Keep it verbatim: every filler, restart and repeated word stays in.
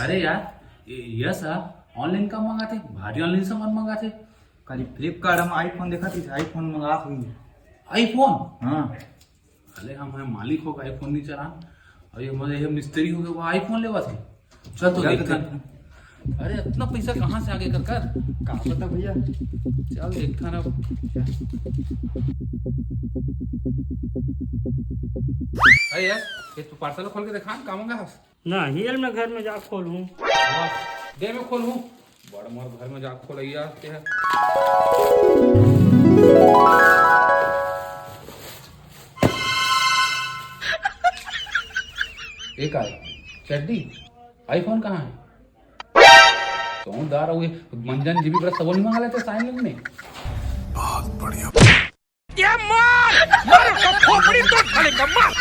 अरे यार, ये यश ह online का मंगाथे, भारी online सामान मंगाथे। खाली Flipkart म iPhone देखत रहिस, iPhone मंगा होही। iPhone? हाँ। अरे हम, हम मालिक हो के iPhone नहीं चलान, अउ ये हमर, ये मिस्त्री हो के वो iPhone लेवत हे। चल तो चल तो देखथन। देखथन। अरे इतना पैसा कहाँ से आगे कर कर? का पता भैया। चल देखथन अब। अरे यश, ये तो parcel खोल के देखा, का मंगा हस? नहीं, ये मैं घर में जा खोलहूँ। वाह, दे मैं खोलहूँ। बड़ मोर घर में जा खोलैया ते है। एक आए, चड्डी, iPhone कहाँ है? कौन दार हुए, मंजन GB brush सबो नहीं मंगा लेते साइन में। बहुत बढ़िया। ये मार! मार उसको, खोपड़ी तोड़ साले का, मार!